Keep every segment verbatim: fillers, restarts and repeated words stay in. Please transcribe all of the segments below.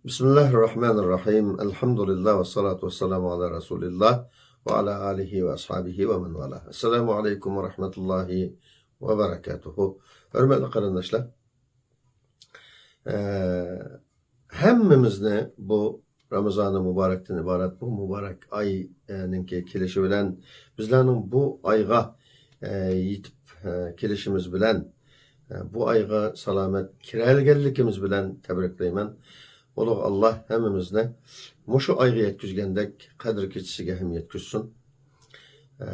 بىسمىللاھىرراھمانىرراھىم. ئەلھەمدۇلىللاھ ۋەسسالاتۇ ۋەسسالامۇ ئالا رەسۇلىللاھ ۋە ئالا ئالىھى ۋە ئەسھابىھى ۋە مەن ۋالاھ. ئەسسالامۇ ئەلەيكۇم ۋە رەھمەتۇللاھى ۋە بەرەكاتۇھۇ. ھۆرمەتلىك قېرىنداشلار، ئە، ھەممىمىزنى بۇ رامىزانى مۇبارەكتىن ئىبارەت بۇ مۇبارەك ئاينىڭكى كېلىشى بىلەن، بىزلەرنىڭ بۇ ئايغا، ئە، يېتىپ، ئە، كېلىشىمىز بىلەن، ئە، بۇ ئايغا سالامەت كىرەلىگەنلىكىمىز بىلەن تەبرىكلەيمەن. ئۇلۇغ ئاللاھ ھەممىمىزنى مۇشۇ ئايغا يەتكۈزگەندەك قەدىر كېچىسىگە ھەم يەتكۈزسۇن. ئە،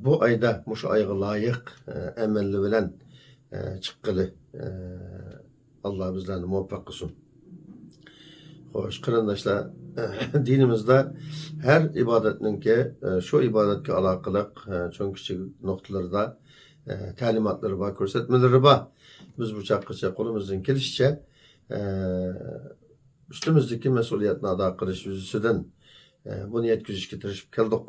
بۇ ئايدا مۇشۇ ئايغا لايىق، ئە، ئەمەللەر بىلەن، ئە، چىققىلى، ئە، ئاللاھ بىزلەرنى مۇۋەپپەق قىلسۇن. خوش، قېرىنداشلار، دىنىمىزدا ھەر ئىبادەتنىڭكى، ئە، شۇ ئىبادەتكە ئالاقىلىق، ئە، چوڭ كىچىك نۇقتىلىرىدا، ئە، تەلىماتلىرى بار، كۆرسەتمىلىرى بار. بىز بۇ چاغقىچە قولىمىزدىن كېلىشىچە، ئە، ئۈستىمىزدىكى مەسئۇلىيەتنى ئادا قىلىش يۈزىسىدىن، ئە، بۇنى يەتكۈزۈشكە تىرىشىپ كەلدۇق.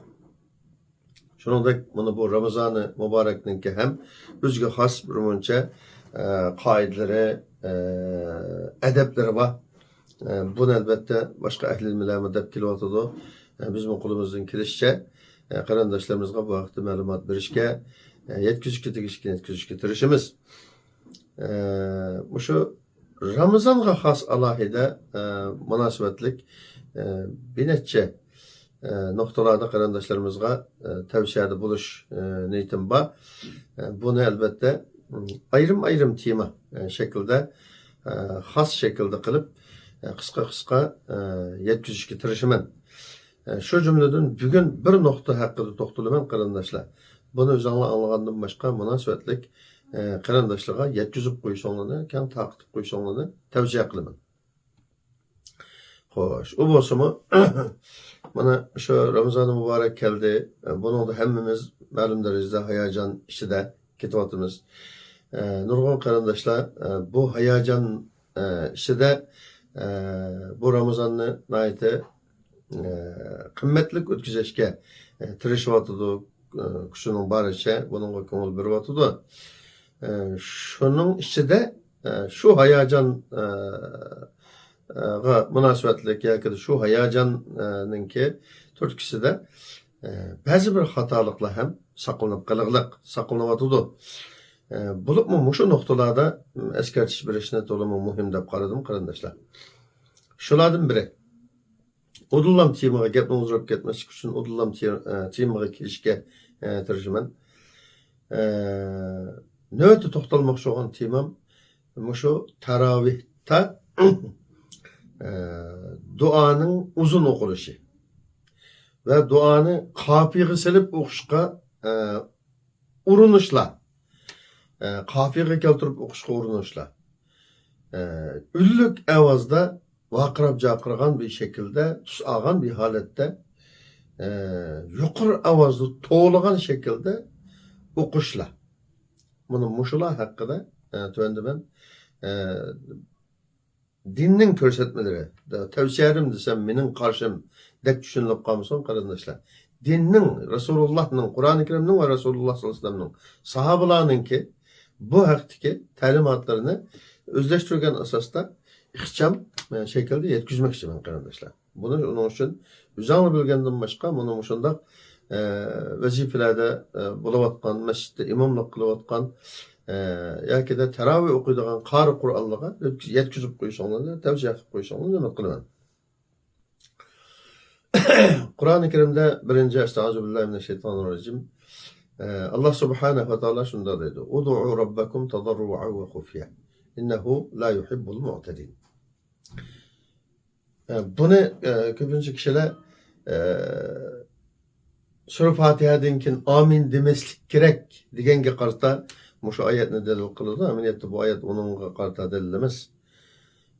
شۇنىڭدەك مانا بۇ رامىزانى مۇبارەكنىڭكى ھەم ئۆزىگە خاس بىر مۇنچە، ئە، قائىدىلىرى، ئە، ئەدەپلىرى بار. ئە، بۇنى ئەلۋەتتە باشقا ئەھلىلمىلەرمۇ دەپ كېلىۋاتىدۇ. ئە، بىزمۇ قولىمىزدىن كېلىشىچە، ئە، قېرىنداشلىرىمىزغا بۇ ھەقتە مەلۇمات بېرىشكە، ئە، يەتكۈزۈشكە تېگىشلىكنى يەتكۈزۈشكە تىرىشىمىز. ئە، مۇشۇ رامىزانغا خاس ئالاھىدە، ئە، مۇناسىۋەتلىك، ئە، بىر نەچچە، ئە، نۇقتىلاردا قېرىنداشلىرىمىزغا، ئە، تەۋسىيەدە بولۇش، ئە، نىيىتىم بار. ئە، بۇنى ئەلۋەتتە، م، ئايرىم-ئايرىم تېما، ئە، شەكلىدە، ئە، خاس شەكىلدە قىلىپ، ئە، قىسقا-قىسقا، ئە، يەتكۈزۈشكە تىرىشىمەن. ئە، شۇ جۈملىدىن بۈگۈن بىر نۇقتا ھەققىدە توختىلىمەن، قېرىنداشلار. بۇنى ئۆزۈڭلار ئاڭلىغاندىن باشقا مۇناسىۋەتلىك، ئە، قېرىنداشلارغا يەتكۈزۈپ قويۇشۇڭلارنى، كەڭ تارقىتىپ قويۇشۇڭلارنى تەۋسىيە قىلىمەن. خوش، ئۇ بولسىمۇ، مانا شۇ رامىزانى مۇبارەك كەلدى. ئە، بۇنىڭدا ھەممىمىز مەلۇم دەرىجىدە ھاياجان ئىچىدە كېتىۋاتىمىز. ئە، نۇرغۇن قېرىنداشلار، ئە، بۇ ھاياجان ئە، ئىچىدە، ئە، بۇ رامىزاننى ناھايىتى، ئە، قىممەتلىك ئۆتكۈزۈشكە، ئە، تىرىشىۋاتىدۇ، ئە، كۈچىنىڭ بارىچە بۇنىڭغا كۆڭۈل بۆلۈۋاتىدۇ. ئە، شۇنىڭ ئىچىدە، ئە، شۇ ھاياجان، ئە، ئە، غا مۇناسىۋەتلىك ياكى شۇ ھاياجان، ئە، نىڭكى تۈرتكىسىدە، ئە، بەزى بىر خاتالىقلار ھەم ساقلىنىپ قېلىغلىق، ساقلىنىۋاتىدۇ. ئە، بولۇپمۇ مۇشۇ نۇقتىلاردا، م، ئەسكەرتىش بېرىشنى تولىمۇ مۇھىم دەپ قارىدىم، قېرىنداشلار. شۇلاردىن بىرى، ئۇدۇللام تېمىغا گەپنى ئۇزىراپ كەتمەسلىك ئۈچۈن ئۇدۇللام تې-، ئە، تېمىغا كېلىشكە، ئە، تىرىشىمەن. ئە، نۆۋەتتە توختالماقچى بولغان تېمام مۇشۇ تاراۋىھتا، ئە، دۇئانىڭ ئۇزۇن ئوقۇلۇشى ۋە دۇئانى قاپىيىگە سېلىپ ئوقۇشقا، ئە، ئۇرۇنۇشلار، ئە، قاپىيىگە كەلتۈرۈپ ئوقۇشقا ئۇرۇنۇشلار، ئە، ئۈنلۈك ئاۋازدا ۋارقىراپ جارقىرىغان بىر شەكىلدە، تۈس ئالغان بىر ھالەتتە، ئە، يۇقىرى ئاۋازدا توۋلىغان شەكىلدە ئوقۇشلار. مانا مۇشۇلار ھەققىدە، ئە، تۆۋەندە مەن، ئە، دىننىڭ كۆرسەتمىلىرى، تەۋسىيەلىرىم دېسەم، مېنىڭ قارىشىم دەپ چۈشىنىلىپ قالمىسۇن، قېرىنداشلار. دىننىڭ، رەسۇلۇللاھنىڭ، قۇرئانى كەرىمنىڭ ۋە رەسۇلۇللاھ سەللەللاھۇ ئەلەيھى ۋەسەللەمنىڭ، ساھابىلارنىڭكى بۇ ھەقتىكى تەلىماتلىرىنى ئۆزلەشتۈرگەن ئاساستا ئىخچام، ئە، شەكىلدە يەتكۈزمەكچىمەن، قېرىنداشلار. بۇنى ئۇنىڭ ئۈچۈن ئۆزۈڭلار بىلگەندىن باشقا، مۇنۇ مۇشۇنداق، ئە، ۋەزىپىلەردە، ئە، بولۇۋاتقان، مەسچىتتە ئىماملىق قىلىۋاتقان، ئە، ياكىدە تاراۋىھ ئوقۇيدىغان قارى قۇرئانلىرىغا يەتكۈزۈپ قويۇشۇڭلارنى، تەۋسىيە قىلىپ قويۇشۇڭلارنى ئۈمىد قىلىمەن. قۇرئانى كەرىمدە بىرىنچى، ئەستەئۇزۇبىللاھىمىنەششەيتانىررەجىم، ئە، ئاللاھ سۇبھانەھۇ ۋە تائالا شۇنداق دەيدۇ: «ئۇدئۇ رەببەكۇم تەزەررۇئەن ۋە خۇفيە. ئىننەھۇ لا يۇھىببۇل مۇئتەدىن.» ئە، بۇنى، ئە، كۆپىنچە كىشىلەر، ئە، سۈرە فاتىھەدىن كېيىن «ئامىن» دېمەسلىك كېرەك دېگەنگە قارىتا مۇشۇ ئايەتنى دەلىل قىلىدۇ. ئەمەلىيەتتە بۇ ئايەت ئۇنىڭغا قارىتا دەلىل ئەمەس.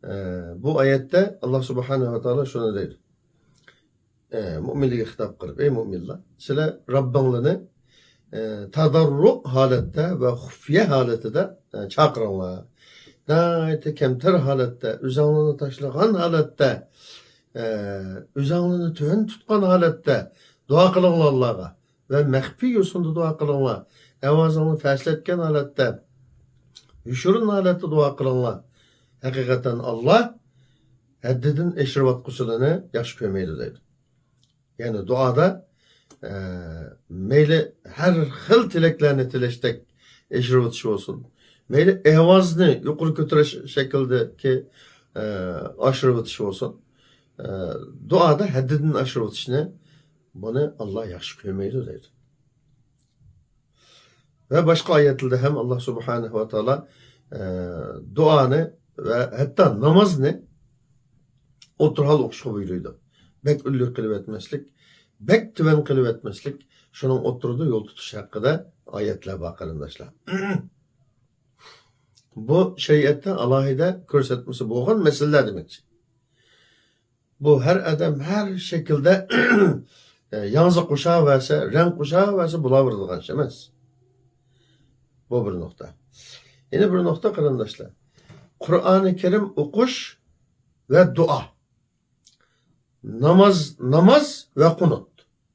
ئە، بۇ ئايەتتە ئاللاھ سۇبھانەھۇ ۋە تائالا شۇنى دەيدۇ. ئە، مۇئمىنلەرگە خىتاب قىلىپ، ئەي مۇئمىنلار، سىلەر رەببىڭلارنى، ئە، تەزەررۇ ھالەتتە ۋە خۇفيە ھالىتىدە، ئە، چاقىرىڭلار. ناھايىتى كەمتەر ھالەتتە، ئۆزۈڭلارنى تاشلىغان ھالەتتە، ئە، ئۆزۈڭلارنى تۆۋەن تۇتقان ھالەتتە دۇئا قىلىڭلار ئاللاھقا. ۋە مەخپىي يوسۇندا دۇئا قىلىڭلار. ئاۋازىڭلارنى پەسلەتكەن ھالەتتە، يوشۇرۇن ھالەتتە دۇئا قىلىڭلار. ھەقىقەتەن ئاللاھ ھەددىدىن ئېشىرىۋاتقۇچىلىرىنى ياخشى كۆرمەيدۇ دەيدۇ. يەنى دۇئادا، ئە، مەيلى ھەر خىل تىلەكلەرنى تىلەشتەك ئېشىرىۋېتىش بولسۇن، مەيلى ئاۋازنى يۇقىرى كۆتۈرۈش شەكلىدىكى، ئە، ئاشۇرۇۋېتىش بولسۇن، ئە، دۇئادا ھەددىدىن ئاشۇرۇۋېتىشنى، بۇنى ئاللا ياخشى كۆرمەيدۇ دەيدۇ. ۋە باشقا ئايەتلەردە ھەم ئاللا سۇبھانەھۇ ۋە تائالا، ئە، دۇئانى ۋە ھەتتا نامازنى ئوتتۇرا ھال ئوقۇشقا بۇيرۇيدۇ. بەك ئۈنلۈك قىلىۋەتمەسلىك، بەك تۆۋەن قىلىۋەتمەسلىك، شۇنىڭ ئوتتۇرىدا يول تۇتۇش ھەققىدە ئايەتلەر بار، قېرىنداشلار. بۇ شەرىئەتتە ئالاھىدە كۆرسەتمىسى بولغان مەسىلىلەر دېمەكچى. بۇ ھەر ئادەم ھەر شەكىلدە ياڭزا قوشاۋەرسە، رەڭ قوشاۋەرسە بولاۋېرىدىغان ئىش ئەمەس. بۇ بىر نۇقتا. يەنە بىر نۇقتا، قېرىنداشلار. قۇرئانى كەرىم ئوقۇش ۋە دۇئا. ناماز، ناماز ۋە قۇنۇت.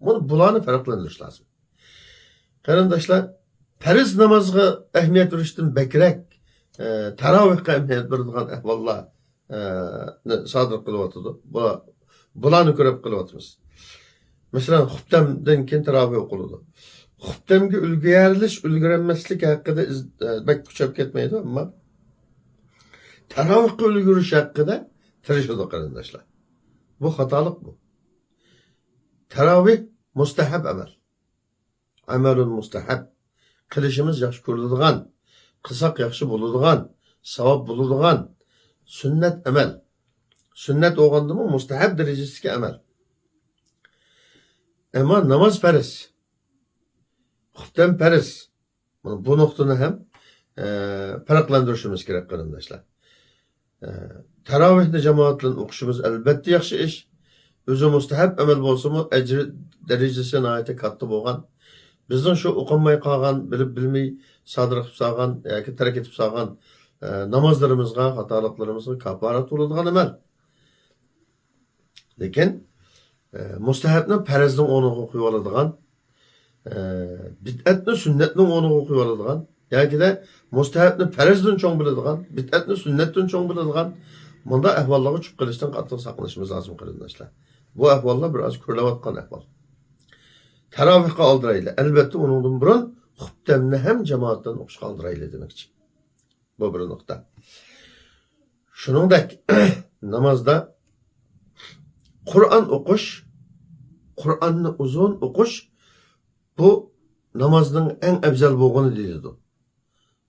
بۇ، بۇلارنى پەرقلەندۈرۈش لازىم. قېرىنداشلار، پەرز نامازغا ئەھمىيەت بېرىشتىن بەكرەك، ئە، تاراۋىھقا ئەھمىيەت بېرىدىغان ئەھۋاللار، ئە، نى سادىر قىلىۋاتىدۇ. بۇ، بۇلارنى كۆرۈپ قېلىۋاتىمىز. مەسىلەن، خۇپتەمدىن كېيىن تاراۋىھ ئوقۇلىدۇ. خۇپتەمگە ئۈلگۈرەلىش، ئۈلگۈرەلمەسلىك ھەققىدە ئىز-، ئە، بەك كۈچەپ كەتمەيدۇ، ئەمما تاراۋىھقا ئۈلگۈرۈش ھەققىدە تىرىشىدۇ، قېرىنداشلار. بۇ خاتالىق بۇ. تاراۋىھ مۇستەھەب ئەمەل. ئەمەلۇن مۇستەھەب. قىلىشىمىز ياخشى كۆرۈلىدىغان، قىلساق ياخشى بولىدىغان، ساۋاب بولىدىغان سۈننەت ئەمەل. سۈننەت بولغاندىمۇ مۇستەھەب دەرىجىسىدىكى ئەمەل. ئەمما ناماز پەرز. خۇپتەم پەرز. مانا بۇ نۇقتىنى ھەم، ئە، پەرقلەندۈرۈشىمىز كېرەك، قېرىنداشلار. ئە، تاراۋىھنى جامائەت بىلەن ئوقۇشىمىز ئەلۋەتتە ياخشى ئىش. ئۆزى مۇستەھەب ئەمەل بولسىمۇ، ئەجرى دەرىجىسى ناھايىتى كاتتا بولغان. بىزنىڭ شۇ ئوقۇلماي قالغان، بىلىپ بىلمەي سادىر قىلىپ سالغان ياكى تەرك ئېتىپ سالغان، ئە، نامازلىرىمىزغا، خاتالىقلىرىمىزغا كاپارەت بولىدىغان ئەمەل. لېكىن، ئە، مۇستەھەبنى پەرزنىڭ ئورنىغا قويۇۋالىدىغان، ئە، بىدئەتنى سۈننەتنىڭ ئورنىغا قويۇۋالىدىغان ياكىدە مۇستەھەبنى پەرزدىن چوڭ بىلىدىغان، بىدئەتنى سۈننەتتىن چوڭ بىلىدىغان، مۇنداق ئەھۋاللارغا چۈشۈپ قېلىشتىن قاتتىق ساقلىنىشىمىز لازىم، قېرىنداشلار. بۇ ئەھۋاللار بىر ئاز كۆرۈلۈۋاتقان ئەھۋال. تاراۋىھقا ئالدىرايلى. ئەلۋەتتە، ئۇنىڭدىن بۇرۇن خۇپتەمنى ھەم جامائەت بىلەن ئوقۇشقا ئالدىرايلى دېمەكچى. بۇ بىر نۇقتا. شۇنىڭدەك، نامازدا قۇرئان ئوقۇش، قۇرئاننى ئۇزۇن ئوقۇش، بۇ نامازنىڭ ئەڭ ئەۋزەل بولغىنى دېيىلىدۇ.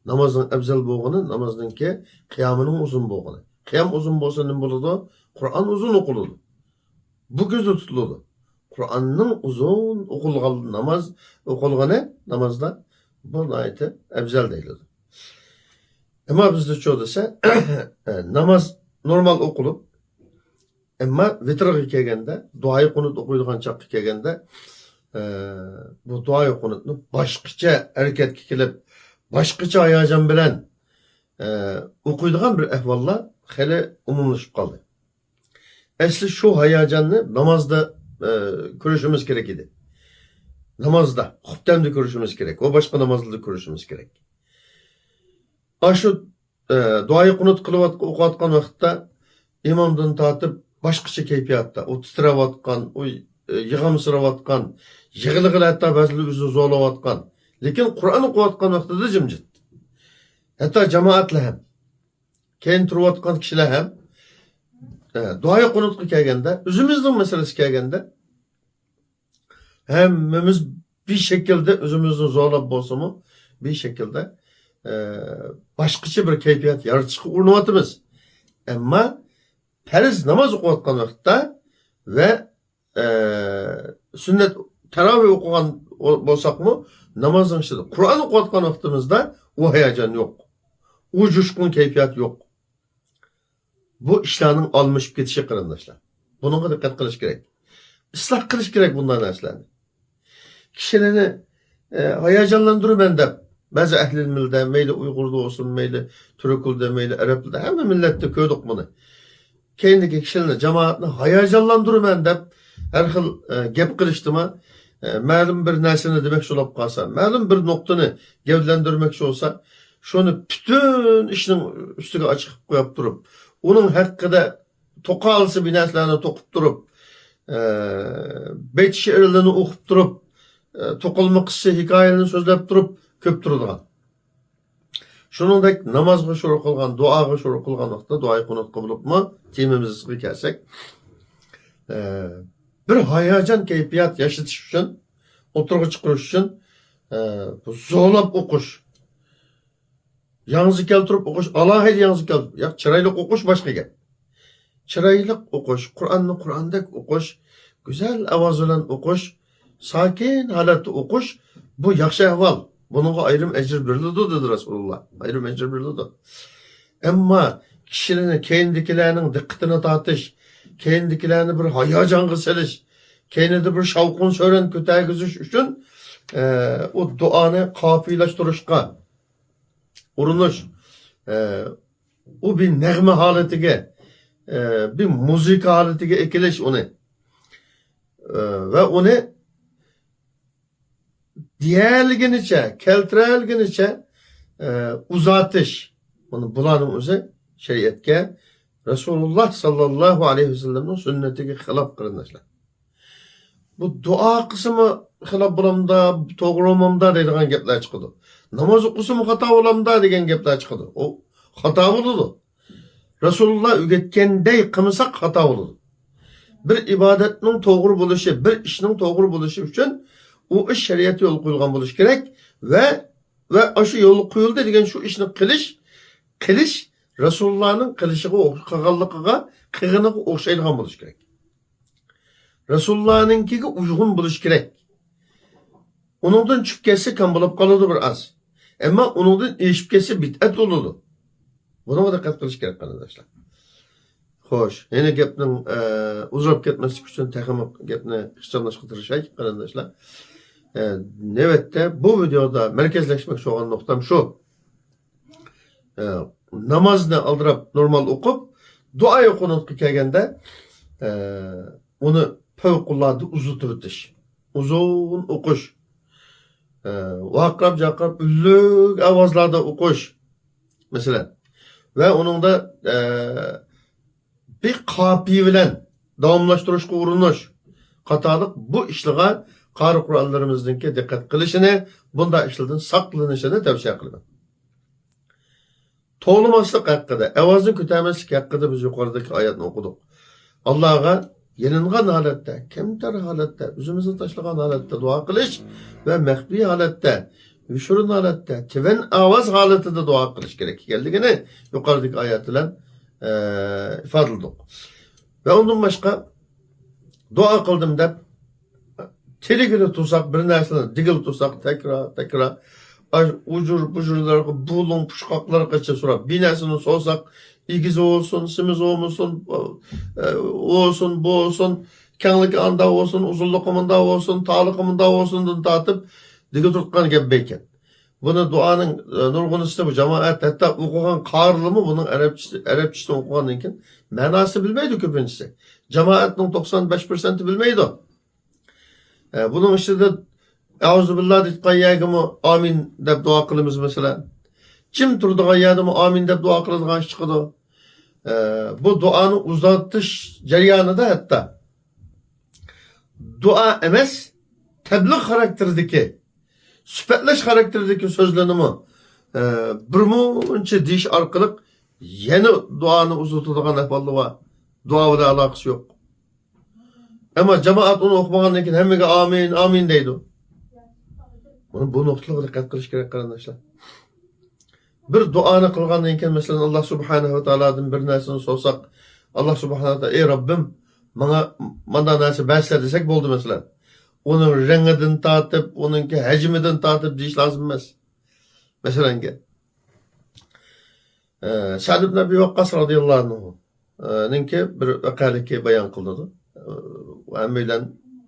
نامازنىڭ ئەۋزەل بولغىنى، نامازنىڭكى قىيامىنىڭ ئۇزۇن بولغىنى. قىيام ئۇزۇن بولسا نېمە بولىدۇ؟ قۇرئان ئۇزۇن ئوقۇلىدۇ. بۇ كۆزدە تۇتۇلىدۇ. قۇرئاننىڭ ئۇزۇن ئوقۇلغان ناماز، ئوقۇلغىنى نامازدا بۇ ناھايىتى ئەۋزەل دېيىلىدۇ. ئەمما بىزدىچۇ دېسە، ناماز نورمال ئوقۇلۇپ، ئەمما ۋىتىرغا كەلگەندە، دۇئايى قۇنۇت ئوقۇيدىغان چاغقا كەلگەندە، ئە، بۇ دۇئايى قۇنۇتنى باشقىچە ھەرىكەتكە كېلىپ، باشقىچە ھاياجان بىلەن، ئە، ئوقۇيدىغان بىر ئەھۋاللار خېلى ئومۇملىشىپ قالدى. ئەسلى شۇ ھاياجاننى نامازدا، ئە، كۆرۈشىمىز كېرەك ئىدى. نامازدا، خۇپتەمدە كۆرۈشىمىز كېرەك ۋە باشقا نامازلاردا كۆرۈشىمىز كېرەك. ئاشۇ، ئە، دۇئايى قۇنۇت قىلىۋات-، ئوقۇۋاتقان ۋاقىتتا ئىمامدىن تارتىپ باشقىچە كەيپىياتتا، ئۇ تىترەۋاتقان، ئۇ، ئە، يىغامسىراۋاتقان، يىغلىغىلى ھەتتا بەزىلىرى ئۆزىنى زورلاۋاتقان. لېكىن قۇرئان ئوقۇۋاتقان ۋاقتىدا جىمجىت. ھەتتا جامائەتلەر ھەم، كەينى تۇرۇۋاتقان كىشىلەر ھەم، ئە، دۇئايى قۇنۇتقا كەلگەندە، ئۆزىمىزنىڭ مەسىلىسىگە كەلگەندە، ھەممىمىز بىر شەكىلدە ئۆزىمىزنى زورلاپ بولسىمۇ، بىر شەكىلدە، ئە، باشقىچە بىر كەيپىيات يارىتىشقا ئۇرۇنۇۋاتىمىز. ئەمما پەرز ناماز ئوقۇۋاتقان ۋاقىتتا ۋە، ئە، سۈننەت تاراۋىھ ئوقۇغان بولساقمۇ، نامازنىڭ ئىچىدە قۇرئان ئوقۇۋاتقان ۋاقتىمىزدا ئۇ ھاياجان يوق، ئۇ جۇشقۇن كەيپىيات يوق. بۇ ئىشلارنىڭ ئالمىشىپ كېتىشى، قېرىنداشلار. بۇنىڭغا دىققەت قىلىش كېرەك. ئىسلاھ قىلىش كېرەك بۇنداق نەرسىلەرنى. كىشىلەرنى، ئە، ھاياجانلاندۇرىمەن دەپ، بەزى ئەھلى مىللەت، مەيلى ئۇيغۇردا بولسۇن، مەيلى تۈركلىدە، مەيلى ئەرەبلەردە، ھەممە مىللەتتە كۆردۇق بۇنى. كەينىدىكى كىشىلەرنى، جامائەتنى ھاياجانلاندۇرىمەن دەپ، ھەر خىل، ئە، گەپ قىلىشتىمۇ، ئە، مەلۇم بىر نەرسىنى دېمەكچى بولۇپ قالسا، مەلۇم بىر نۇقتىنى گەۋدىلەندۈرمەكچى بولسا، شۇنى پۈتۈن ئىشنىڭ ئۈستىگە ئاچىقىپ قويۇپ تۇرۇپ، ئۇنىڭ ھەققىدە توقالسا بىر نەرسىلەرنى توقۇپ تۇرۇپ، ئە، بەيت شېئىرلىرىنى ئوقۇپ تۇرۇپ، ئە، توقۇلما قىسسە ھېكايىلىرىنى سۆزلەپ تۇرۇپ كۆپ تۇرىدىغان. شۇنىڭدەك نامازغا شۇرۇ قىلغان، دۇئاغا شۇرۇ قىلغان ۋاقىتتا دۇئاي قۇنۇتقا بولۇپمۇ تېمىمىزغا كەلسەك، ئە، بىر ھاياجان كەيپىيات ياشىتىش ئۈچۈن، ئوتتۇرىغا چىقىرىش ئۈچۈن، ئە، بۇ زورلاپ ئوقۇش، ياڭزا كەلتۈرۈپ ئوقۇش، ئالاھىدە ياڭزا كەلتۈرۈپ، ياق، چىرايلىق ئوقۇش باشقا گەپ. چىرايلىق ئوقۇش، قۇرئاننى قۇرئاندەك ئوقۇش، گۈزەل ئاۋاز بىلەن ئوقۇش، ساكىن ھالەتتە ئوقۇش، بۇ ياخشى ئەھۋال. بۇنىڭغا ئايرىم ئەجىر بېرىلىدۇ، دېدى رەسۇلۇللا. ئايرىم ئەجىر بېرىلىدۇ. ئەمما كىشىلەرنى، كەينىدىكىلەرنىڭ دىققىتىنى تارتىش، كەينىدىكىلەرنى بىر ھاياجانغا سېلىش، كەينىدە بىر شاۋقۇن-سۈرەن كۆتەرگۈزۈش ئۈچۈن، ئە، ئۇ دۇئانى قاپىيىلاشتۇرۇشقا ئۇرۇنۇش، ئە، ئۇ بىر نەغمە ھالىتىگە، ئە، بىر مۇزىكا ھالىتىگە ئەكېلىش ئۇنى. ئە، ۋە ئۇنى دېيەلىگىنىچە، كەلتۈرەلىگىنىچە، ئە، ئۇزارتىش. مانا بۇلارنىڭ ئۆزى شەرىئەتكە، رەسۇلۇللا ساللاللاھۇ ئەلەيھى ۋەسەللەمنىڭ سۈننىتىگە خىلاپ، قېرىنداشلار. بۇ دۇئا قىلسىمۇ خىلاپ بولامدا، توغرا بولمامدا دەيدىغان گەپلەر چىقىدۇ. ناماز ئوقۇسىمۇ خاتا بولامدا دېگەن گەپلەر چىقىدۇ. ئۇ خاتا بولىدۇ. رەسۇلۇللا ئۆگەتكەندەك قىلمىساق خاتا بولىدۇ. بىر ئىبادەتنىڭ توغرا بولۇشى، بىر ئىشنىڭ توغرا بولۇشى ئۈچۈن ئۇ ئىش شەرىئەتتە يولغا قويۇلغان بولۇشى كېرەك ۋە، ۋە ئاشۇ يولغا قويۇلدى دېگەن شۇ ئىشنى قىلىش، قىلىش رەسۇلۇللانىڭ قىلىشىغا ئوخ-، قىلغانلىقىغا، قىلغىنىغا ئوخشايدىغان بولۇشى كېرەك. رەسۇلۇللانىڭكىگە ئۇيغۇن بولۇشى كېرەك. ئۇنىڭدىن چۈشۈپ كەتسە، كام بولۇپ قالىدۇ بىر ئاز. ئەمما ئۇنىڭدىن ئېشىپ كەتسە، بىدئەت بولىدۇ. بۇنىڭغا دىققەت قىلىش كېرەك، قېرىنداشلار. خوش، يەنە گەپنىڭ، ئە، ئۇزىراپ كەتمەسلىك ئۈچۈن تېخىمۇ گەپنى ئىخچاملاشقا تىرىشاي، قېرىنداشلار. ئە، نۆۋەتتە بۇ ۋىدېيودا مەركەزلەشمەكچى بولغان نۇقتام شۇ. ئە، نامازنى ئالدىراپ نورمال ئوقۇپ، دۇئايى قۇنۇتقا كەلگەندە، ئە، ئۇنى پەۋقۇلئاددە ئۇزىتىۋېتىش. ئۇزۇن ئوقۇش. ئە، ۋارقىراپ-جارقىراپ ئۈنلۈك ئاۋازلاردا ئوقۇش. مەسىلەن. ۋە ئۇنىڭدا، ئە، بىر قاپىيە بىلەن داۋاملاشتۇرۇشقا ئۇرۇنۇش قاتارلىق بۇ ئىشلارغا قارى قۇرئانلىرىمىزنىڭكى دىققەت قىلىشىنى، بۇنداق ئىشلاردىن ساقلىنىشىنى تەۋسىيە قىلىمەن. توۋلىماسلىق ھەققىدە، ئاۋازنى كۆتەرمەسلىك ھەققىدە بىز يۇقىرىدىكى ئايەتنى ئوقۇدۇق. ئاللاغا يېلىنغان ھالەتتە، كەمتەر ھالەتتە، ئۆزىمىزنى تاشلىغان ھالەتتە دۇئا قىلىش ۋە مەخپىي ھالەتتە، يوشۇرۇن ھالەتتە، تۆۋەن ئاۋاز ھالىتىدە دۇئا قىلىش كېرەك ئىكەنلىكىنى يۇقىرىدىكى ئايەت بىلەن، ئە، ئىپادىلىدۇق. ۋە ئۇندىن باشقا، دۇئا قىلدىم دەپ، تىلىگىلى تۇرساق، بىر نەرسىنى دېگىلى تۇرساق، تەكرار، تەكرار، ئاش-، ئۇجۇر بۇجۇرلارغا، بۇلۇڭ پۇچقاقلارغىچە سوراپ، بىر نەرسىنى سورىساق، ئېگىزى بولسۇن، سېمىزى بولمىسۇن، ئە، ئۇ بولسۇن، بۇ بولسۇن، كەڭلىكى ئاندا بولسۇن، ئۇزۇنلۇقى مۇندا بولسۇن، تارلىقى مۇندا بولسۇندىن تارتىپ، دېگىلى تۇرۇپ قالغان گەپ بىكەن. بۇنى دۇئانىڭ، ئە، نۇرغۇنىسىنى بۇ جامائەت، ھەتتا ئوقۇغان قارىلىرىمۇ بۇنىڭ ئەرەبچىسى، ئەرەبچىسىنى ئوقۇغاندىن كېيىن مەناسىنى بىلمەيدۇ كۆپىنچىسى. جامائەتنىڭ توقسان بەش پىرسەنتى بىلمەيدۇ. ئە، بۇنىڭ ئىچىدە ئەئۇزۇبىللا دەيدىغان يەرگىمۇ ئامىن دەپ دۇئا قىلىمىز، مەسىلەن. جىم تۇرىدىغان يەردىمۇ ئامىن دەپ دۇئا قىلىدىغان ئىش چىقىدۇ. ئە، بۇ دۇئانى ئۇزارتىش جەريانىدا ھەتتا دۇئا ئەمەس، تەبلىغ خاراكتېرىدىكى، سۈپەتلەش خاراكتېرىدىكى سۆزلەرنىمۇ، ئە، بىرمۇنچە دېيىش ئارقىلىق يەنە دۇئانى ئۇزىتىدىغان ئەھۋاللار بار. دۇئا بىلەن ئالاقىسى يوق. ئەمما جامائەت ئۇنى ئوقۇمىغاندىن كېيىن ھەممىگە ئامىن، ئامىن دەيدۇ. بۇ، بۇ نۇقتىلارغا دىققەت قىلىش كېرەك، قېرىنداشلار. بىر دۇئانى قىلغاندىن كېيىن، مەسىلەن، ئاللا سۇبھانەھۇ ۋە تائالادىن بىر نەرسىنى سورىساق، ئاللا سۇبھانەھۇ ۋە تائالا، «ئەي رەببىم، ماڭا مانداق نەرسە بەرسە» دېسەك بولدى، مەسىلەن. ئۇنىڭ رەڭگىدىن تارتىپ، ئۇنىڭكى ھەجمىدىن تارتىپ دېيىش لازىم ئەمەس. مەسىلەنگە، ئە، سەئد ئىبن ئەبى ۋەققاس رازىياللاھۇ ئەنھۇ، ئە، نىڭكى بىر ۋەقەلىكى بايان قىلىنىدۇ. ئە، ھەممەيلەن،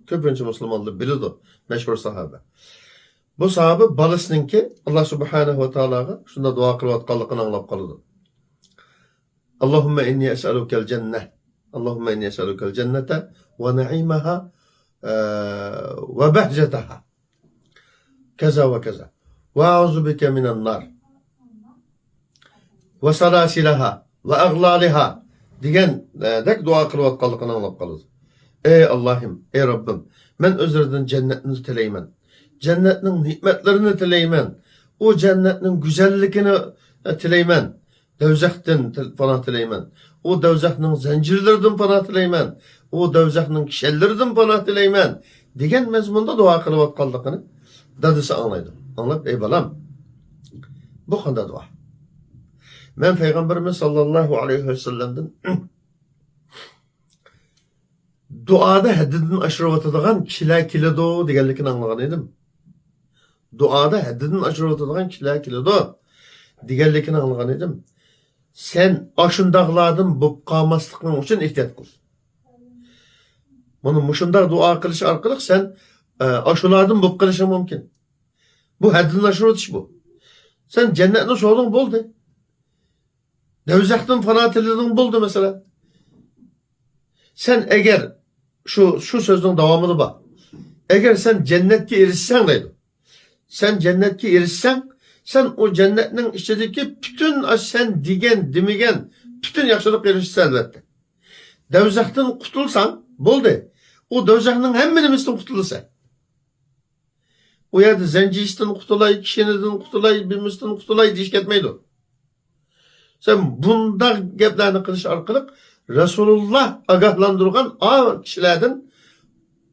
كۆپىنچە مۇسۇلمانلار بىلىدۇ، مەشھۇر ساھابە. بۇ ساھابە بالىسىنىڭكى ئاللا سۇبھانەھۇ ۋە تائالاغا شۇنداق دۇئا قىلىۋاتقانلىقىنى ئاڭلاپ قالىدۇ. اللهم إني أسألك الجنة. اللهم إني أسألك الجنة ونعيمها، ئە، وبهجتها. كذا وكذا. وأعوذ بك من النار وسلاسلها وأغلالها دېگەندەك دۇئا قىلىۋاتقانلىقىنى ئاڭلاپ قالىدۇ. ئەي ئاللاھىم، ئەي رەببىم، مەن ئۆزلىرىدىن جەننەتنى تىلەيمەن. جەننەتنىڭ نېمەتلىرىنى تىلەيمەن. ئۇ جەننەتنىڭ گۈزەللىكىنى، ئە، تىلەيمەن. دوزاختىن تىل-، پاناھ تىلەيمەن. ئۇ دوزاخنىڭ زەنجىرلىرىدىن پاناھ تىلەيمەن. ئۇ دوزاخنىڭ كىشەنلىرىدىن پاناھ تىلەيمەن، دېگەن مەزمۇندا دۇئا قىلىۋاتقانلىقىنى دادىسى ئاڭلايدۇ. ئاڭلاپ، ئەي بالام، بۇ قانداق دۇئا؟ مەن پەيغەمبىرىمىز ساللاللاھۇ ئەلەيھى ۋەسەللەمدىن دۇئادا ھەددىدىن ئاشۇرۇۋاتىدىغان كىشىلەر كېلىدۇ دېگەنلىكىنى ئاڭلىغان ئىدىم. دۇئادا ھەددىدىن ئاشۇرۇۋاتىدىغان كىشىلەر كېلىدۇ دېگەنلىكىنى ئاڭلىغان ئىدىم. سەن ئاشۇنداقلاردىن بولۇپ قالماسلىقىڭ ئۈچۈن ئېھتىيات قىل. مانا مۇشۇنداق دۇئا قىلىش ئارقىلىق سەن، ئە، ئاشۇلاردىن بولۇپ قېلىشىڭ مۇمكىن. بۇ ھەددىدىن ئاشۇرۇۋېتىش بۇ. سەن جەننەتنى سورىدىڭ، بولدى. دوزاختىن پاناھ تىلىدىڭ، بولدى مەسىلەن. سەن ئەگەر شۇ، شۇ سۆزنىڭ داۋامىدا بار. ئەگەر سەن جەننەتكە ئېرىشسەڭ دەيدۇ. سەن جەننەتكە ئېرىشسەڭ، سەن ئۇ جەننەتنىڭ ئىچىدىكى پۈتۈن، ئاش، سەن دېگەن، دېمىگەن پۈتۈن ياخشىلىققا ئېرىشىسەن ئەلۋەتتە. دوزاختىن قۇتۇلساڭ، بولدى. ئۇ دوزاخنىڭ ھەممە نېمىسىدىن قۇتۇلىسەن. ئۇ يەردە زەنجىرىسىدىن قۇتۇلاي، كىشىنىدىن قۇتۇلاي، بىمىسىدىن قۇتۇلاي دېيىش كەتمەيدۇ. سەن بۇنداق گەپلەرنى قىلىش ئارقىلىق رەسۇلۇللا ئاگاھلاندۇرغان ئا كىشىلەردىن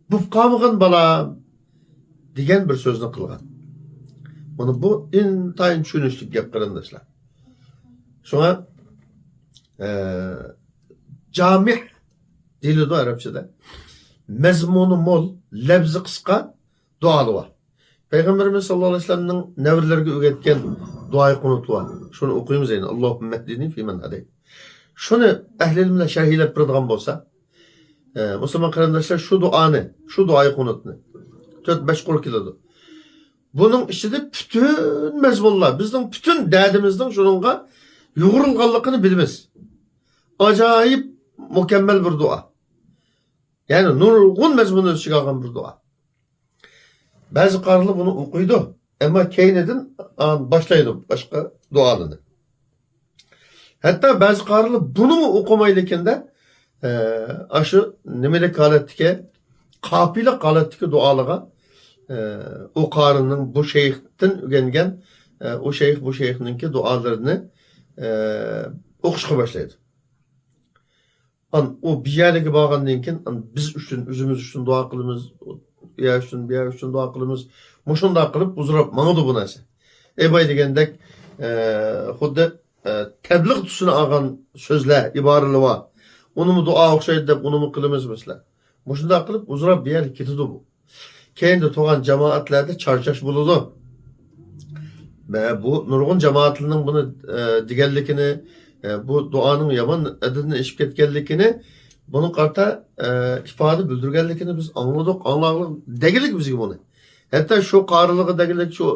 بولۇپ قالمىغىن بالام دېگەن بىر سۆزنى قىلغان. مانا بۇ ئىنتايىن چۈشىنىشلىك گەپ قېرىنداشلار. شۇڭا، ئە، جامىھ دېيىلىدۇ ئەرەبچىدە. مەزمۇنى مول، لەپزى قىسقا دۇئالىرى بار. پەيغەمبىرىمىز ساللاللاھۇ ئەلەيھى ۋەسەللەمنىڭ نەۋرىلىرىگە ئۆگەتكەن دۇئايى قۇنۇتى بار. شۇنى ئوقۇيمىز ئەينى. اللهم اهدني فيمن هديت. شۇنى ئەھلى ئىلىملەر شەرھلەپ بېرىدىغان بولسا، ئە، مۇسۇلمان قېرىنداشلار شۇ دۇئانى، شۇ دۇئايى قۇنۇتنى تۆت بەش قۇر كېلىدۇ. بۇنىڭ ئىچىدە پۈتۈن مەزمۇنلار، بىزنىڭ پۈتۈن دەردىمىزنىڭ شۇنىڭغا يۇغۇرۇلغانلىقىنى بىلىمىز. ئاجايىپ مۇكەممەل بىر دۇئا. يەنى نۇرغۇن مەزمۇننى ئۆز ئىچىگە ئالغان بىر دۇئا. بەزى قارىلار بۇنى ئوقۇيدۇ، ئەمما كەينىدىن، ئا، باشلايدۇ باشقا دۇئالارنى. ھەتتا بەزى قارىلار بۇنىمۇ ئوقۇمايلىكىندە، ئە، ئاشۇ نېمىلىك ھالەتتىكى، قاپىيىلىك ھالەتتىكى دۇئالارغا، ئە، ئۇ قارىنىڭ بۇ شەيختىن ئۆگەنگەن، ئە، ئۇ شەيخ، بۇ شەيخنىڭكى دۇئالىرىنى، ئە، ئوقۇشقا باشلايدۇ. ئان ئۇ بىر يەرگە بارغاندىن كېيىن، ئان بىز ئۈچۈن، ئۆزىمىز ئۈچۈن دۇئا قىلىمىز، ئۇ يەر ئۈچۈن، بۇ يەر ئۈچۈن دۇئا قىلىمىز. مۇشۇنداق قىلىپ ئۇزىراپ ماڭىدۇ بۇ نەرسە. ئەي باي دېگەندەك، ئە، خۇددى، ئە، تەبلىغ تۈسىنى ئالغان سۆزلەر، ئىبارىلەر بار. ئۇنىمۇ دۇئا ئوخشايدۇ دەپ، ئۇنىمۇ قىلىمىز مەسىلەن. مۇشۇنداق قىلىپ ئۇزىراپ بىر يەرگە كېتىدۇ بۇ. كەينىدە تۇرغان جامائەتلەردە چارچاش بولىدۇ. مە-، بۇ نۇرغۇن جامائەتلەرنىڭ بۇنى، ئە، دېگەنلىكىنى، ئە، بۇ دۇئانىڭ يامان ھەددىدىن ئېشىپ كەتكەنلىكىنى، بۇنىڭغا قارىتا، ئە، ئىپادە بىلدۈرگەنلىكىنى بىز ئاڭلىدۇق، ئاڭلاغلىق دېگىلىك بىزگە بۇنى. ھەتتا شۇ قارىلىرىغا دېگىلىك، شۇ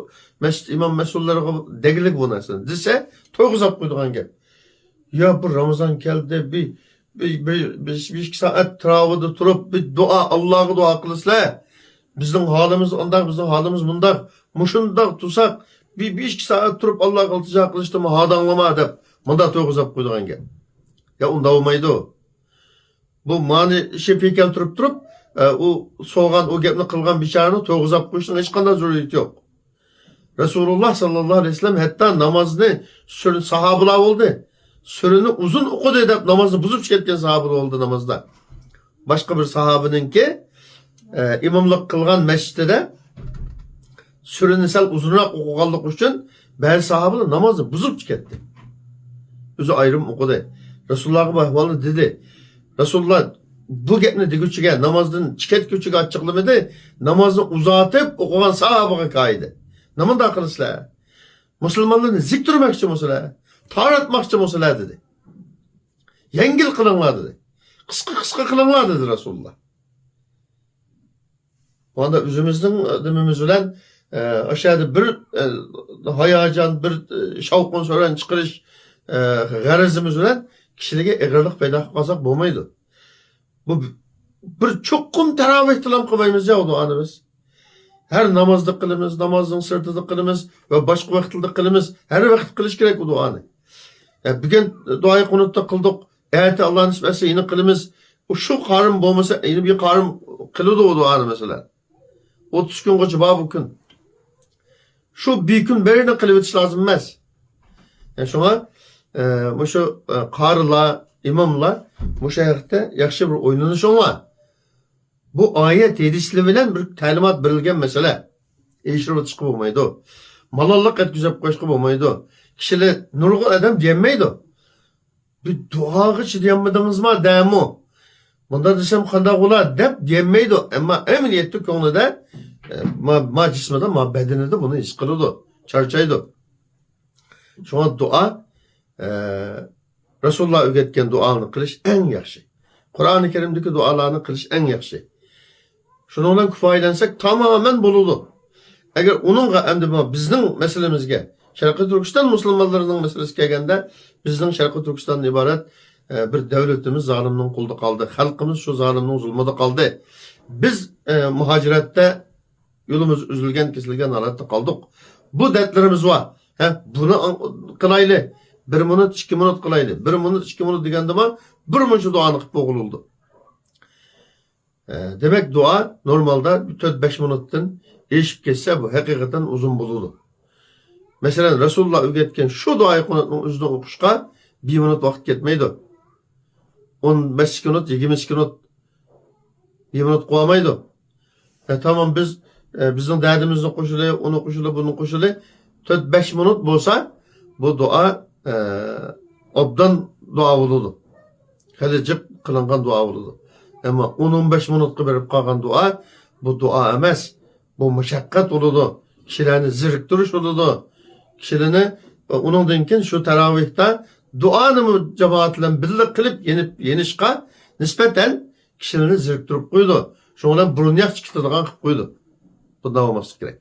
مەسچىت ئىمام مەسئۇللىرىغا دېگىلىك بۇ نەرسىنى دېسە، تويغۇزاپ قويىدىغان گەپ. يا بىر رامىزان كەلدى، بىر، بىر، بىر، بىر، بىر ئىككى سائەت تىراۋىدا تۇرۇپ، بىر دۇئا، ئاللاغا دۇئا قىلىسىلەر. بىزنىڭ ھالىمىز ئانداق، بىزنىڭ ھالىمىز مۇنداق. مۇشۇنداق تۇرساق، بىر، بىر ئىككى سائەت تۇرۇپ ئاللاغا ئىلتىجا قىلىشتىمۇ ھاداڭلىما دەپ، مۇنداق تويغۇزاپ قويىدىغان گەپ. يا ئۇنداق بولمايدۇ. بۇ مانى شېپى كەلتۈرۈپ تۇرۇپ، ئە، ئۇ سورىغان، ئۇ گەپنى قىلغان بىچارىنى تويغۇزاپ قويۇشنىڭ ھېچقانداق زۆرۈرىيىتى يوق. رەسۇلۇللا ساللاللاھۇ ئەلەيھى ۋەسەللەم ھەتتا نامازنى سۈر-، ساھابىلار بولدى. سۈرىنى ئۇزۇن ئوقۇدى دەپ نامازنى بۇزۇپ چىقىۋەتكەن ساھابىلار بولدى نامازدا. باشقا بىر ساھابىنىڭكى، ئە، ئىماملىق قىلغان مەسچىتىدە سۈرىنى سەل ئۇزۇنراق ئوقۇغانلىقى ئۈچۈن بەزى ساھابىلار نامازنى بۇزۇپ چىقىۋەتتى. ئۆزى ئايرىم ئوقۇدى. رەسۇلۇللاغا بۇ ئەھۋالنى دېدى. رەسۇلۇللا بۇ گەپنى دېگۈچىگە، نامازدىن چىقىۋەتكۈچىگە ئاچچىقلىمىدى. نامازنى ئۇزارتىپ ئوقۇغان ساھابىغا كايىدى. نېمانداق قىلىسىلەر؟ مۇسۇلمانلارنى زېرىكتۈرمەكچىمۇسىلەر؟ تاراتماقچىمۇسىلەر؟ دېدى. يەڭگىل قىلىڭلار دېدى. قىسقا، قىسقا قىلىڭلار دېدى رەسۇلۇللا. ئۇندا ئۆزىمىزنىڭ نېمىمىز بىلەن، ئە، ئاشۇ يەردە بىر، ئە، ھاياجان، بىر، ئە، شاۋقۇن-سۈرەن چىقىرىش، ئە، غەرىزىمىز بىلەن كىشىلەرگە ئېغىرلىق پەيدا قىلىپ قالساق بولمايدۇ. بۇ بىر چوقۇم تاراۋىھتىلا قىلمايمىز يا ئۇ دۇئانى بىز. ھەر نامازدا قىلىمىز، نامازنىڭ سىرتىدا قىلىمىز ۋە باشقا ۋاقىتلاردا قىلىمىز. ھەر ۋاقىت قىلىش كېرەك ئۇ دۇئانى. يا بۈگۈن دۇئايى قۇنۇتتا قىلدۇق. ئەتە ئاللا نېسىپ ئەتسە يەنە قىلىمىز. شۇ قارىم بولمىسا، يەنە بىر قارىم قىلىدۇ ئۇ دۇئانى، مەسىلەن. ئوتتۇز كۈنغىچە بار بۇ كۈن. شۇ بىر كۈن بىرىنى قىلىۋېتىش لازىم ئەمەس. يەنى شۇڭا، ئە، مۇشۇ، ئە، قارىلار، ئىماملار مۇشۇ ھەقتە ياخشى بىر ئويلىنىشىڭلار. بۇ ئايەت ھەدىسلەر بىلەن بىر تەلىمات بېرىلگەن مەسىلە. ئېشىرىۋېتىشقا بولمايدۇ. مالاللىق يەتكۈزۈپ قويۇشقا بولمايدۇ. كىشىلەر، نۇرغۇن ئادەم دېيەلمەيدۇ. بىر دۇئاغىچە دېيەلمىدىڭىزما دەمۇ؟ بۇنداق دېسەم قانداق بولا دەپ دېيەلمەيدۇ. ئەمما ئەمەلىيەتتە كۆڭلىدە، ئە، ما، ما جىسمىدا، ما بەدىنىدە بۇنى ھېس قىلىدۇ، چارچايدۇ. شۇڭا دۇئا، ئە، رەسۇلۇللا ئۆگەتكەن دۇئالارنى قىلىش ئەڭ ياخشى. قۇرئانى كەرىمدىكى دۇئالارنى قىلىش ئەڭ ياخشى. شۇنىڭ بىلەن كۇپايىلەنسەك تامامەن بولىدۇ. ئەگەر ئۇنىڭغا ئەمدى مانا بىزنىڭ مەسىلىمىزگە، شەرقىي تۈركىستان مۇسۇلمانلىرىنىڭ مەسىلىسىگە كەلگەندە، بىزنىڭ شەرقىي تۈركىستاندىن ئىبارەت، ئە، بىر دۆلىتىمىز زالىمنىڭ قولىدا قالدى. خەلقىمىز شۇ زالىمنىڭ زۇلمىدا قالدى. بىز، ئە، مۇھاجىرەتتە يولىمىز ئۈزۈلگەن، كېسىلگەن ھالەتتە قالدۇق. بۇ دەردلىرىمىز بار. ھە، بۇنى ئاڭ-، قىلايلى. بىر مىنۇت، ئىككى مىنۇت قىلايلى. بىر مىنۇت، ئىككى مىنۇت دېگەندىمۇ بىر مۇنچە دۇئانى قىلىپ بولغىلى بولىدۇ. ئە، دېمەك، دۇئا نورمالدا تۆت-بەش مىنۇتتىن ئېشىپ كەتسە، بۇ ھەقىقەتەن ئۇزۇن بولىدۇ. مەسىلەن، رەسۇلۇللا ئۆگەتكەن شۇ دۇئائى قۇنۇتنىڭ ئۆزىنى ئوقۇشقا بىر مىنۇت ۋاقىت كەتمەيدۇ. ئون بەش سېكۇنت، يىگىرمە سېكۇنت، بىر مىنۇت قىلالمايدۇ. ئە، تامام بىز، ئە، بىزنىڭ دەردىمىزنى قوشۇلى، ئۇنى قوشۇلى، بۇنى قوشۇلى، تۆت-بەش مىنۇت بولسا، بۇ دۇئا، ئە، ئوبدان دۇئا بولىدۇ. خېلى جىق قىلىنغان دۇئا بولىدۇ. ئەمما ئون، ئون بەش مىنۇتقا بېرىپ قالغان دۇئا، بۇ دۇئا ئەمەس. بۇ مۇشەققەت بولىدۇ. كىشىلەرنى زېرىكتۈرۈش بولىدۇ. كىشىلەرنى، ئۇنىڭدىن كېيىن شۇ تاراۋىھتا دۇئانىمۇ جامائەت بىلەن بىللە قىلىپ يېنىپ، يېنىشقا نىسبەتەن كىشىلەرنى زېرىكتۈرۈپ قويىدۇ. شۇنىڭ بىلەن بۇرۇن ياخشى كېتىدىغان قىلىپ قويىدۇ. بۇنداق بولماسلىقى كېرەك.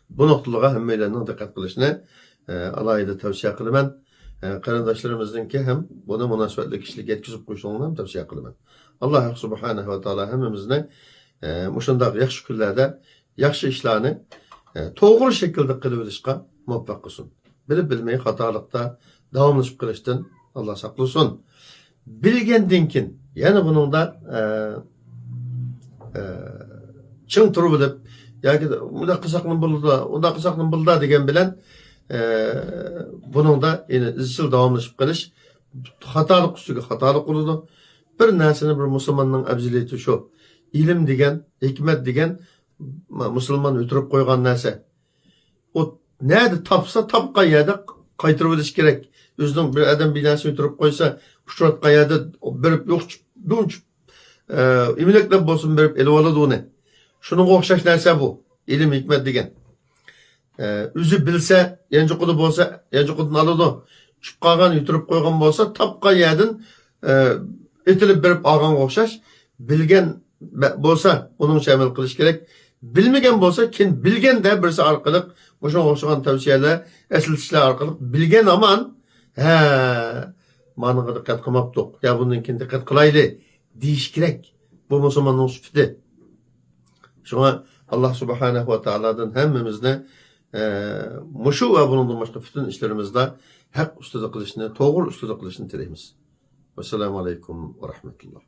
بۇ نۇقتىلارغا ھەممەيلەننىڭ دىققەت قىلىشىنى، ئە، ئالاھىدە تەۋسىيە قىلىمەن. ئە، قېرىنداشلىرىمىزنىڭكى ھەم بۇنى مۇناسىۋەتلىك كىشىلەرگە يەتكۈزۈپ قويۇشۇڭلارنى ھەم تەۋسىيە قىلىمەن. ئاللا ھەق سۇبھانەھۇ ۋە تائالا ھەممىمىزنى، ئە، مۇشۇنداق ياخشى كۈنلەردە ياخشى ئىشلارنى، ئە، توغرا شەكىلدە قىلىۋېلىشقا مۇۋەپپەق قىلسۇن. بىلىپ بىلمەي خاتالىقتا داۋاملىشىپ قېلىشتىن ئاللا ساقلىسۇن. بىلگەندىن كېيىن يەنە بۇنىڭدا، ئە، ئە، چىڭ تۇرۇۋېلىپ ياكى مۇنداق قىلساقمۇ بولىدۇ، ئۇنداق قىلساقمۇ بولىدۇ دېگەن بىلەن، ئە، بۇنىڭدا يەنە ئىزچىل داۋاملىشىپ قېلىش خاتالىق ئۈستىگە خاتالىق بولىدۇ. بىر نەرسىنى بىر مۇسۇلماننىڭ ئەۋزىلىيىتى شۇ. ئىلىم دېگەن، ھېكمەت دېگەن مۇسۇلمان ئۆتۈرۈپ قويغان نەرسە. ئۇ نەدە تاپسا، تاپقان يەردە قايتۇرۇۋېلىش كېرەك. ئۆزىنىڭ بىر ئادەم بىر نەرسە ئۆتۈرۈپ قويسا، ئۇچراتقان يەردە بېرىپ يوق، بۇنچە، ئە، ئىملەكلەپ بولسۇن بېرىپ ئېلىۋالىدۇ ئۇنى. شۇنىڭغا ئوخشاش نەرسە بۇ. ئىلىم، ھېكمەت دېگەن. ئە، ئۆزى بىلسە، يانچۇقىدا بولسا، يانچۇقىدىن ئالىدۇ. چۈشۈپ قالغان، يۈتۈرۈپ قويغان بولسا، تاپقان يەردىن، ئە، ئېتىلىپ بېرىپ ئالغانغا ئوخشاش. بىلگەن بە-، بولسا، ئۇنىڭچە ئەمەل قىلىش كېرەك. بىلمىگەن بولسا، كېيىن بىلگەندە بىرسى ئارقىلىق، مۇشۇنىڭغا ئوخشىغان تەۋسىيەلەر، ئەسلىتىشلەر ئارقىلىق بىلگەن ھامان، ھە، مانىڭغا دىققەت قىلماپتۇق، يا بۇندىن كېيىن دىققەت قىلايلى، دېيىش كېرەك. بۇ مۇسۇلماننىڭ سۈپىتى. شۇڭا ئاللا سۇبھانەھۇ ۋە تائالادىن ھەممىمىزنى، ئە، مۇشۇ ۋە بۇنىڭدىن باشقا پۈتۈن ئىشلىرىمىزدا ھەق ئۈستىدە قىلىشنى، توغرا ئۈستىدە قىلىشنى تىلەيمىز. ۋەسسالامۇ ئەلەيكۇم ۋە رەھمەتۇللا.